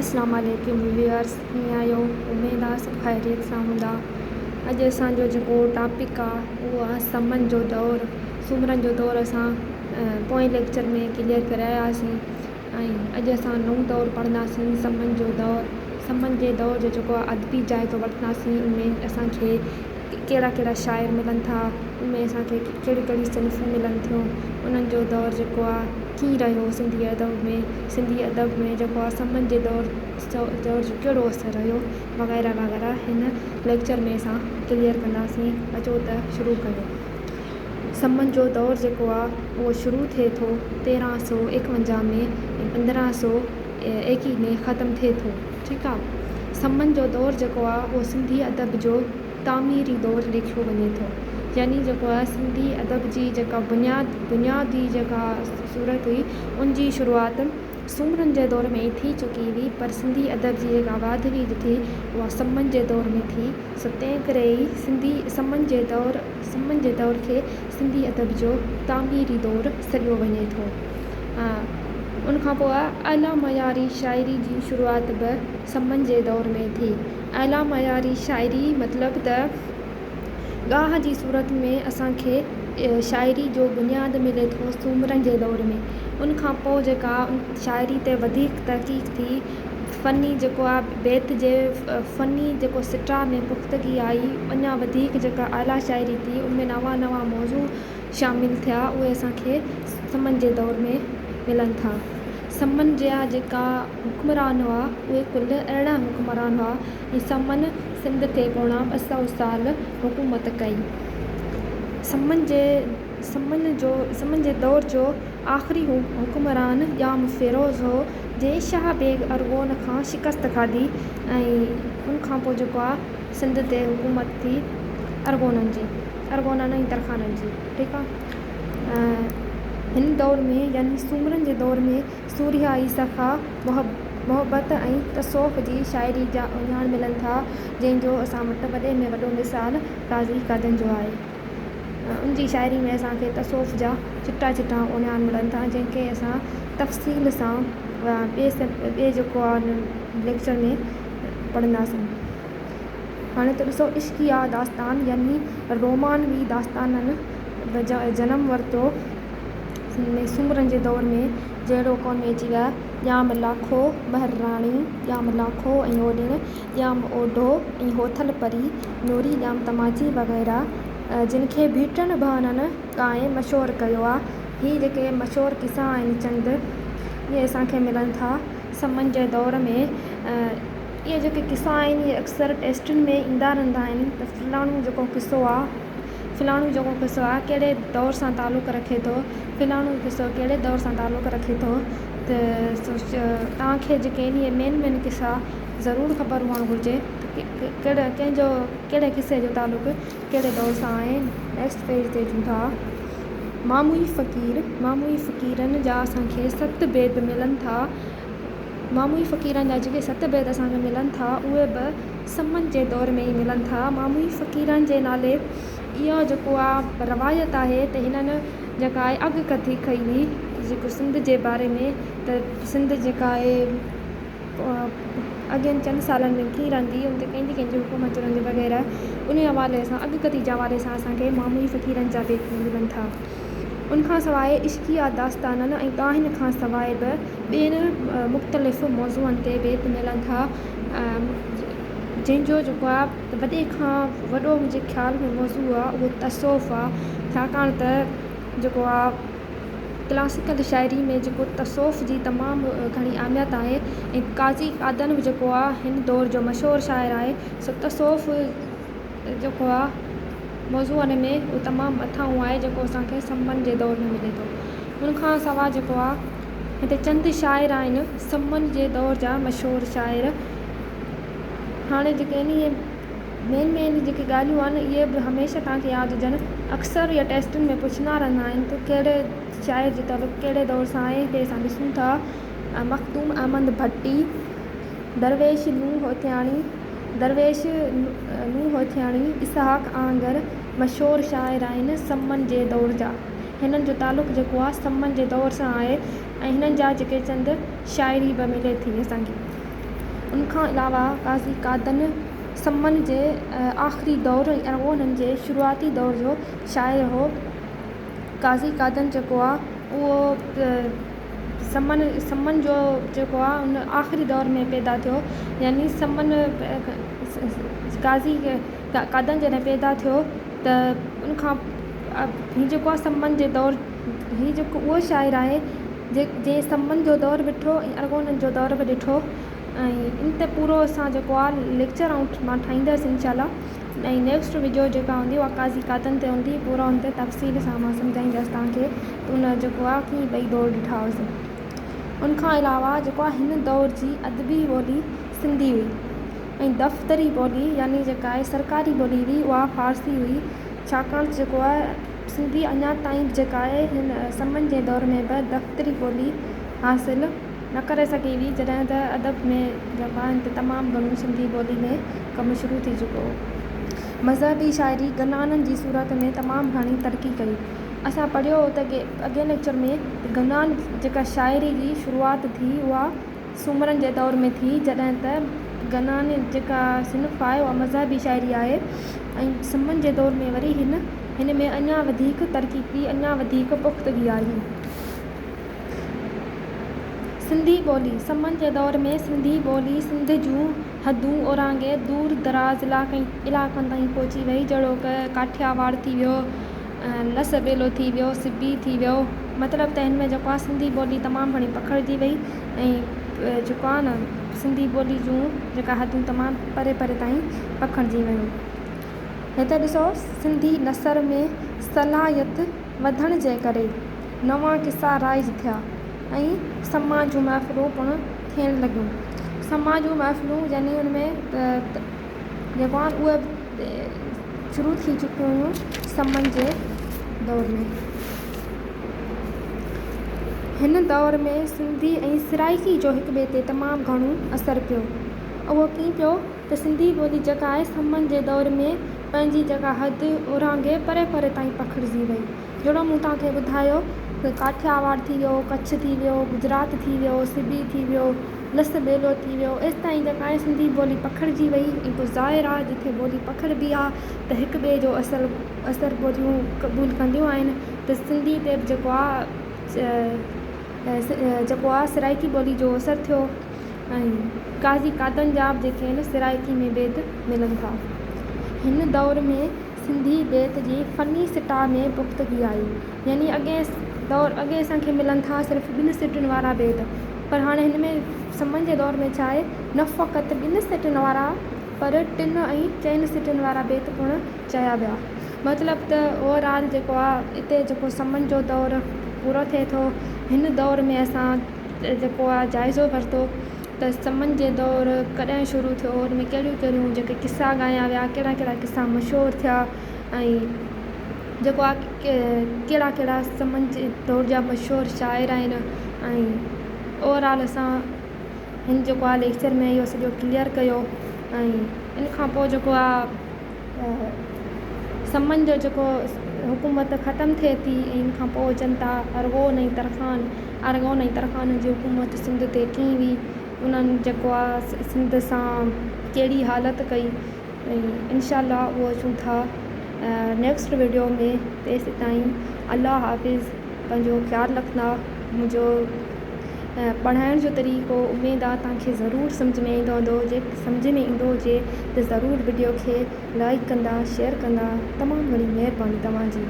اسلام عليڪم ويورس ڪيئن آهيو اميد آ سڀ خيريت سان هوندا اڄ اسان جو جيڪو ٽاپڪ آ اهو آ سمن جو دور سومرن جو دور اسان پوئين ليڪچر ۾ ڪليئر ڪري آياسين ۽ اڄ اسان نئون دور پڙهنداسين سمن جو دور سمن جي دور جو جيڪو آ ادبي جائزو وٺنداسين ان ۾ اسان کي ڪهڙا ڪهڙا شاعر ملن ٿا، ان ۾ اسان کي ڪهڙيون ڪهڙيون صنفون ملن ٿيون، انهن جو دور جيڪو آ ڪيئن رهيو سنڌي ادب ۾، سنڌي ادب ۾ جيڪو آ سمن جي دور دور جو ڪهڙو اثر رهيو وغيره وغيره هن ليڪچر ۾ اسان ڪليئر ڪنداسين اچو ته شروع ڪيون. سمن جو دور جيڪو آ اهو شروع ٿئي ٿو 1351 ۾ ۽ 1521 ۾ ختم ٿئي ٿو. ٺيڪ آ. سمن جو دور جيڪو آ اهو سنڌي ادب جو تعميري دور ليکيو وڃي ٿو. يعني جيڪو آ سنڌي ادب جي جيڪا بنياد بنيادي جيڪا صورت هئي ان جي شروعات سومرن جي دور ۾ ئي ٿي چڪي هئي پر سنڌي ادب جي جيڪا واڌ ويجهه ٿي اها سمن جي دور ۾ ٿي سو تنهن ڪري ئي سنڌي سمن جي دور سمن جي دور کي سنڌي ادب جو تعميري دور سڏيو وڃي ٿو. ان کان پوء اعليٰ معياري شاعري جي شروعات به سمن جي دور ۾ ٿي. اعليٰ معياري شاعري مطلب ته ڳاهه جي صورت ۾ اسان کي شاعري جو بنياد ملي ٿو سومرن جي دور ۾. ان کان پوء جيڪا شاعري تي وڌيڪ تحقيق ٿي، فني جيڪو آهي بيت جي فني جيڪو سٽا ۾ پختگي آئي، اڃا وڌيڪ جيڪا اعليٰ شاعري ٿي، ان ۾ نوان نوان موضوع شامل ٿيا، اهي اسان کي سمن جي دور ۾ ملن ٿا. سمن جا جيڪا حڪمران هئا، اهي ڪل 18 حڪمران هئا ۽ سمن سنڌ تي پوڻا 200 سال حڪومت ڪئي. سمن جي سمن جو سمن جي دور جو آخري حڪمران ڄام فيروز هو، جنهن شاهه بيگ ارغون کان شڪست کاڌي ۽ ان کان پوء جيڪو آهي سنڌ تي حڪومت ٿي ارغونن جي. ارغونن ۽ ترخانن جي ٺيڪ آ هن دور ۾ يعني سومرن جي دور ۾ سورهيائي سخا محبت ۽ تصوف جي شاعري جا اهڃاڻ ملن ٿا جنهن جو اسان وٽ وڏي ۾ وڏو مثال قاضي قادن جو آهي ان جي شاعري ۾ اسان کي تصوف جا چٽا چٽا اهڃاڻ ملن ٿا جنهن کي اسان تفصيل سان ٻئي ٻئي جيڪو آ ليڪچر ۾ پڙهنداسين. هاڻي ته ڏسو عشقيه داستان يعني رومانوي داستانن جنم ورتو سومرن جي دور ۾ جهڙوڪ ان ۾ اچي ويا ڄام لاکو، مهر راڻي، ڄام لاکو ۽ اوڏڻ، ڄام اوڍو ۽ هوٿل پري، نوري ڄام تماچي وغيره جن کي ڀيٽن ڀانن ڳائي مشهور ڪيو آ. هي جيڪي مشهور قصا آهن چند اهي اسان کي ملن ٿا سمن جي دور ۾. اهي جيڪي قصا آهن اهي اڪثر ٽيسٽن ۾ ايندا رهندا آهن ته فلاڻو جيڪو قصو آهي فلاڻو جيڪو قصو آهي ڪهڙي دور سان تعلق رکي ٿو فلاڻو قصو ڪهڙي دور سان تعلق رکي ٿو ته توهان کي جيڪي آهن اهي مين مين قصا ضرور خبر هئڻ گهرجي ته ڪهڙي ڪنهن جو ڪهڙي قصي جو تعلق ڪهڙي دور سان آهي نيڪسٽ پيج تي اچون ٿا ماموئي فقير ماموئي فقيرن جا اسان کي ست بيت ملن ٿا ماموئي فقيرن جا جيڪي ست بيت اسان کي ملن ٿا، اهي به سمن جي دور ۾ ئي ملن ٿا. ماموئي فقيرن جي نالي اها جيڪو آ روايت آهي ته هنن جيڪا آهي اڳڪٿي ڪئي هئي جيڪو سنڌ جي باري ۾ ته سنڌ جيڪا آهي اڳين چند سالن ۾ ڪيئن رهندي ان تي ڪنهن جي ڪنهن جي حڪومت رهندي وغيره انهي حوالي سان اڳڪٿي جي حوالي سان اسان کي ماموئي فقيرن جا بيت ملن ٿا. ان کان سواء عشقيه داستانن ۽ ڳاهن کان سواء به ٻين مختلف موضوعن تي بيت ملن ٿا، جنهن جو جيڪو آهي وڏي کان وڏو منهنجي خيال ۾ موضوع آهي اهو تصوف آهي، ڇاڪاڻ ته جيڪو آهي ڪلاسيڪل شاعري ۾ جيڪو تصوف جي تمام گهڻي اهميت آهي ۽ قاضي قادن به جيڪو آهي هن دور جو مشهور شاعر آهي سو تصوف جيڪو آهي موضوع ان ۾ اهو تمام مٿانهون آهي جيڪو اسان کي سمن جي دور ۾ ملي ٿو. ان کان سواء جيڪو آهي هتي چند شاعر آهن سمن جي دور جا مشهور شاعر. هاڻي جيڪي آهن اهي مين مين جيڪي ڳالهيون آهن اهي به هميشه توهان کي ياد هجن. اڪثر اهي ٽيسٽن ۾ پڇندا رهندا آهن ته ڪهڙي شاعر جو تعلق ڪهڙي دور سان آهي. هتي اسان ڏسون ٿا مخدوم احمد ڀٽي، درويش نوح هوٿياڻي، درويش نوح هوٿياڻي، اسحاق آهنگر مشهور شاعر آهن سمن جي دور جا. هنن جو تعلق جيڪو آهي سمن جي دور سان آهي ۽ هنن جا جيڪي چند شاعري به ملي ٿي اسان کي. ان کان علاوه قاضي قادن سمن جي آخري دور ۽ ارغونن جي شروعاتي دور جو شاعر هو. قاضي قادن جيڪو آ اهو سمن سمن جو جيڪو آ ان آخري دور ۾ پيدا ٿيو يعني سمن قاضي قادن جڏهن پيدا ٿيو ته ان کان هي جيڪو آ سمن جي دور هي جيڪو اهو شاعر آهي جنهن سمن جو دور به ڏٺو ۽ ارغونن جو دور به ڏٺو ۽ ان تي پورو اسان جيڪو آ ليڪچر آئون مان ٺاهيندس انشاء الله ۽ نيڪسٽ وڊيو جيڪا هوندي اها قاضي قادن تي هوندي پورو ان تي تفصيل سان مان سمجهائيندس توهان کي ته ان جيڪو آ ڪيئن ٻئي دور ڏٺا هئس ان کان علاوه جيڪو آ هن دور جي ادبي ٻولي سنڌي هئي ۽ دفتري ٻولي يعني جيڪا آهي سرڪاري ٻولي هئي اها فارسي هئي ڇاڪاڻ ته جيڪو آهي سنڌي اڃا تائين به جيڪا آهي هن سمن جي دور ۾ به دفتري ٻولي حاصل نه ڪري سگهي هئي جڏهن ته ادب ۾ زبان تي تمام گهڻو سنڌي ٻولي ۾ ڪم شروع ٿي چڪو هو. مذهبي شاعري گنانن جي صورت ۾ تمام گهڻي ترقي ڪئي. اسان پڙهيو هو ته اڳئين ليڪچر ۾ ته گنان جيڪا شاعري جي شروعات ٿي اها سومرن جي دور ۾ ٿي جڏهن ته گنان جيڪا صنف آهي اها مذهبي شاعري آهي ۽ سمن جي دور ۾ وري هن هن ۾ اڃا وڌيڪ ترقي ٿي اڃا وڌيڪ پختگي آئي. سنڌي ٻولي، سمن جي دور ۾ سنڌي ٻولي سنڌ جون حدون اورانگهي دور دراز علائقن تائين پهچي وئي جهڙوڪ ڪاٺياواڙ ٿي ويو، لس ٻيلو ٿي ويو، سبي ٿي ويو، مطلب ته هن ۾ جيڪو آهي سنڌي ٻولي تمام گهڻي پکڙجي وئي ۽ جيڪو آهي نه سنڌي ٻولي جون جيڪا حدون تمام پري پري تائين پکڙجي ويون. هتي ڏسو سنڌي نثر ۾ صلاحيت وڌڻ جي ڪري نوان قصا رائج ٿيا ۽ سماع جون محفلون پڻ ٿيڻ لڳيون. سماع جون محفلون يعني ان ۾ جيڪو آهي اهي شروع ٿي چڪيون هيون سمن جي دور ۾. هن دور ۾ سنڌي ۽ سرائيڪي جو هڪ ٻئي تي تمام گهڻو اثر پيو. اهو ڪيئن پيو ته سنڌي ٻولي جيڪا آهي سمن جي دور ۾ پنهنجي جيڪا حد اورانگهي پري پري تائين پکڙجي وئي. جهڙو مون توهان کي ٻڌايو ته ڪاٺياواڙ ٿي ويو، ڪڇ ٿي ويو، گجرات ٿي ويو، سبي ٿي ويو، لس ٻيلو ٿي ويو، ايستائين جيڪا آهي سنڌي ٻولي پکڙجي وئي ۽ پوء ظاهر آهي جٿي ٻولي پکڙبي آهي ته هڪ ٻئي جو اثر اثر ٻوليون قبول ڪنديون آهن ته سنڌي تي به جيڪو آهي جيڪو آهي سرائيڪي ٻولي جو اثر ٿيو ۽ قاضي قادن جا به جيڪي آهن سرائيڪي ۾ بيت ملن ٿا. هن دور ۾ سنڌي بيت جي فني سٽاء ۾ پختگي آئي. يعني اڳئين دور اڳي اسان کي ملن ٿا صرف ٻن سٽن وارا بيت پر هاڻي هن ۾ سمن جي دور ۾ ڇا آهي نه فقط ٻن سٽن وارا پر ٽن ۽ چئن سٽن وارا بيت پڻ چيا ويا. مطلب ته اوور آل جيڪو آهي اتي جيڪو سمن جو دور پورو ٿئي ٿو. هن دور ۾ اسان جيڪو آهي جائزو ورتو ته سمن جي دور ڪڏهن شروع ٿيو ان ۾ ڪهڙيون ڪهڙيون جيڪي قصا ڳايا ويا ڪهڙا ڪهڙا قصا مشهور ٿيا ۽ جيڪو آهي ڪهڙا ڪهڙا سمن جي دور جا مشهور شاعر آهن ۽ اوور آل اسان هن جيڪو آهي ليڪچر ۾ اهو سڄو ڪليئر ڪيو ۽ ان کان پوءِ جيڪو آهي سمن جو جيڪو حڪومت ختم ٿئي ٿي ۽ ان کان پوءِ اچن ٿا ارغون ۽ ترخان ارغون ۽ ترخانن جي حڪومت سنڌ تي ڪيئن هئي انهن جيڪو آهي سنڌ سان ڪهڙي حالت ڪئي ۽ انشاء الله اهو اچون ٿا نيڪسٽ وڊيو ۾ تيسين تائين الله حافظ پنهنجو خيال رکندا منهنجو پڙهائڻ جو طريقو اميد آ توهان کي ضرور سمجهه ۾ ايندو هوندو جي سمجهه ۾ ايندو هجي ته ضرور وڊيو کي لائڪ ڪندا شيئر ڪندا تمام گهڻي مهرباني توهان جي.